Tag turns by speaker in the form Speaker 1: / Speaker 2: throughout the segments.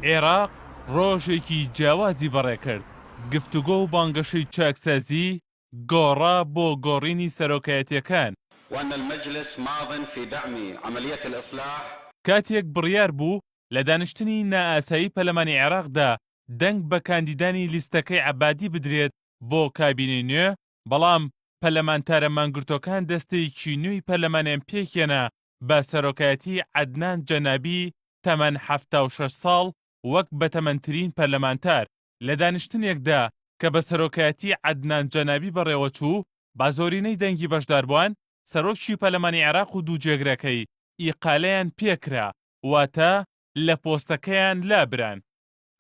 Speaker 1: عێراق ڕۆژێکی جیاوازی بەڕێکرد، گفتوگۆ و بانگەشەی چاکسازی گۆڕا بۆ گۆڕینی سەرۆکایەتیەکان.
Speaker 2: وان المجلس ماض فی دعم عملیە الاصلاح.
Speaker 1: کاتێک بڕیار بوو لە دانیشتنی نائاسایی پەرلەمانی عێراقدا دەنگ بە کاندیدانی لیستەکەی عەبادی بدرێت بۆ کابینەی نوێ، بەڵام پەرلەمانتارە مانگرتووەکان دەستەیەکی نوێی پەرلەمانیان پێکهێنا بە سەرۆکایەتی عەدنان جەنابی تەمەن 76 ساڵ وەک بەتەمەنترین پەرلەمانتار. لە دانیشتنێکدا کە بە سەرۆکایەتی عەدنان جەنابی بەڕێوەچوو، بە زۆرینەی دەنگی بەشداربووان، سەرۆکی پەرلەمانی عێراق و دوو جێگرەکەی ئیقالەیان پێکرا، واتە لە پۆستەکەیان لابران.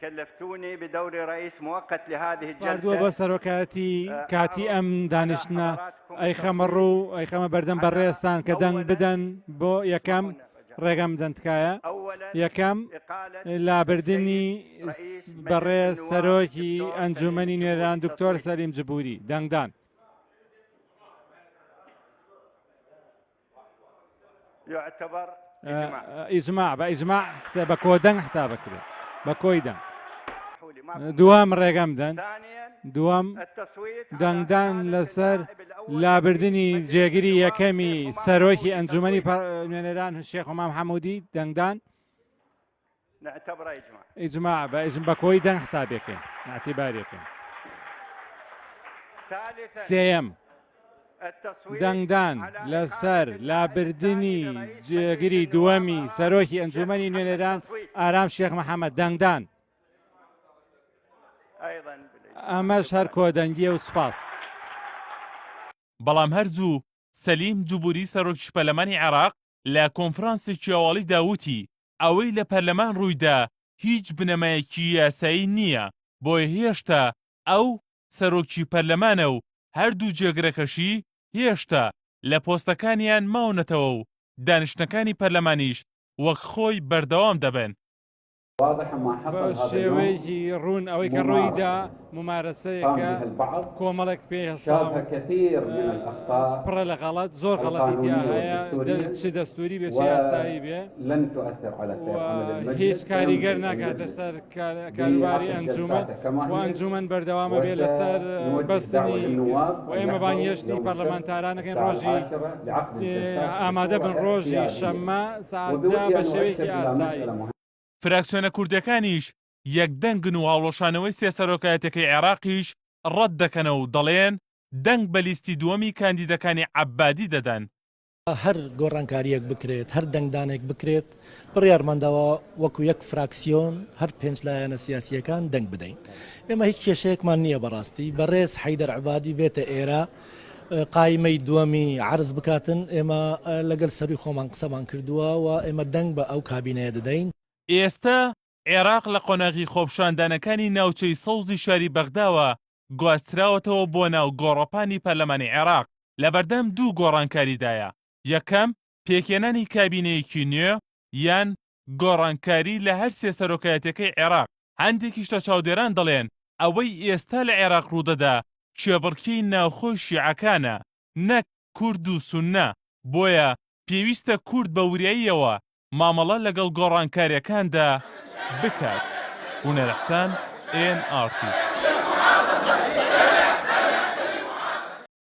Speaker 2: كلفتوني بدور رئيس موقت لهذه
Speaker 3: سپاردووە
Speaker 2: الجلسة
Speaker 3: بۆ سەرۆکایەتی کاتی ئەم دانیشتنە ئەیخەمە ڕوو ئەیخەمە بەردەم بەڕێزتان کە دەنگ بدەن بۆ یەکەم ڕێگەم بدەن تکایە یەکەم لابردنی بەڕێز سەرۆکی ئەنجومەنی نوێنەران دکتۆر سەلیم جبوری دەنگدان. ئیجماع بە ئیجماع حساب بە کۆدەنگ حسابەکرێ بە کۆی دەنگ دووەم ڕێگەم دەن دووەم دەنگدان لەسەر لابردنی جێگری یەکەمی سەرۆکی ئەنجومەنی نوێنەران شێخ مام حەمودی دەنگدان ئیجماع بە ئیجم بە کۆی دەنگ حسابەکەین اعتبارەکەین سێیەم دەنگدان لەسەر لابردنی جێگری دووەمی سەرۆکی ئەنجومەنی نوێنەران ئارام شێخ محەممەد دەنگدان ئەمەش هەر کۆدەنگیە و سوپاس.
Speaker 1: بەڵام هەر زوو سەلیم جبوری سەرۆکی پەرلەمانی عێراق لە کۆنفرانسێکی هەواڵیدا وتی، ئەوەی لە پەرلەمان ڕوویدا هیچ بنەمایەکی یاسایی نییە، بۆیە هێشتا ئەو سەرۆکی پەرلەمانە و هەردوو جێگرەکەشی هێشتا لە پۆستەکانیان ماونەتەوە و دانیشتنەکانی پەرلەمانیش وەک خۆی بەردەوام دەبن.
Speaker 3: بە شێوەیەکی ڕوون ئەوەی کە ڕوویدا مومارەسەیەکە کۆمەڵێک پێی هەستاون پڕە لە غەڵەت زۆر غەڵەتی تیا هەیە چ دەستوری بێ چ یاسایی بێ هیچ کاریگەر ناکاتە سەر کاروباری ئەنجومەن و ئەنجومەن بەردەوامە بێ لەسەر بەستنی و ئێمە بانگهێشتی پەرلەمانتارانەکەین ڕۆژی ئامادە بن ڕۆژی شەممە سەعات دە بە شێوەیەکی ئاسایی.
Speaker 1: فراکسیۆنە کوردیەکانیش یەکدەنگن و هەڵوەشانەوەی سێ سەرۆکایەتیەکەی عێراقیش ڕەتدەکەنەوە و دەڵێن دەنگ بە لیستی دووەمی کاندیدەکانی عەبادی دەدەن.
Speaker 4: هەر گۆڕانکارییەک بکرێت، هەر دەنگدانێک بکرێت، بڕیارمان داوە وەکو یەک فراکسیۆن هەر پێنج لایەنە سیاسییەکان دەنگ بدەین. ئێمە هیچ کێشەیەکمان نییە بەڕاستی، بەڕێز حەیدەر عەبادی بێتە ئێرە قایمەی دووەمی عەرز بکاتن، ئێمە لەگەل سەرووی خۆمان قسەمان کردووە و ئێمە دەنگ بە ئەو کابینەیە دەدەین.
Speaker 1: ئێستا عێراق لە قۆناغی خۆپشاندانەکانی ناوچەی سەوزی شاری بەغداوە گواستراوەتەوە بۆ ناو گۆڕەپانی پەرلەمانی عێراق، لەبەردەم دوو گۆڕانکاریدایە، یەکەم، پێکهێنانی کابینەیەکی نوێ، یان گۆڕانکاری لە هەر سێ سەرۆکایەتیەکەی عێراق، هەندێکیش لە چاودێران دەڵێن ئەوەی ئێستا لە عێراق ڕوودەدا کێبڕکێی ناوخۆی شیعەکانە نەک کورد و سوننە، بۆیە پێویستە کورد بە وریاییەوە مامەڵە لەگەڵ گۆڕانکاریەکاندا بکات. هونەر حسان، ئێن ئاڕ تی.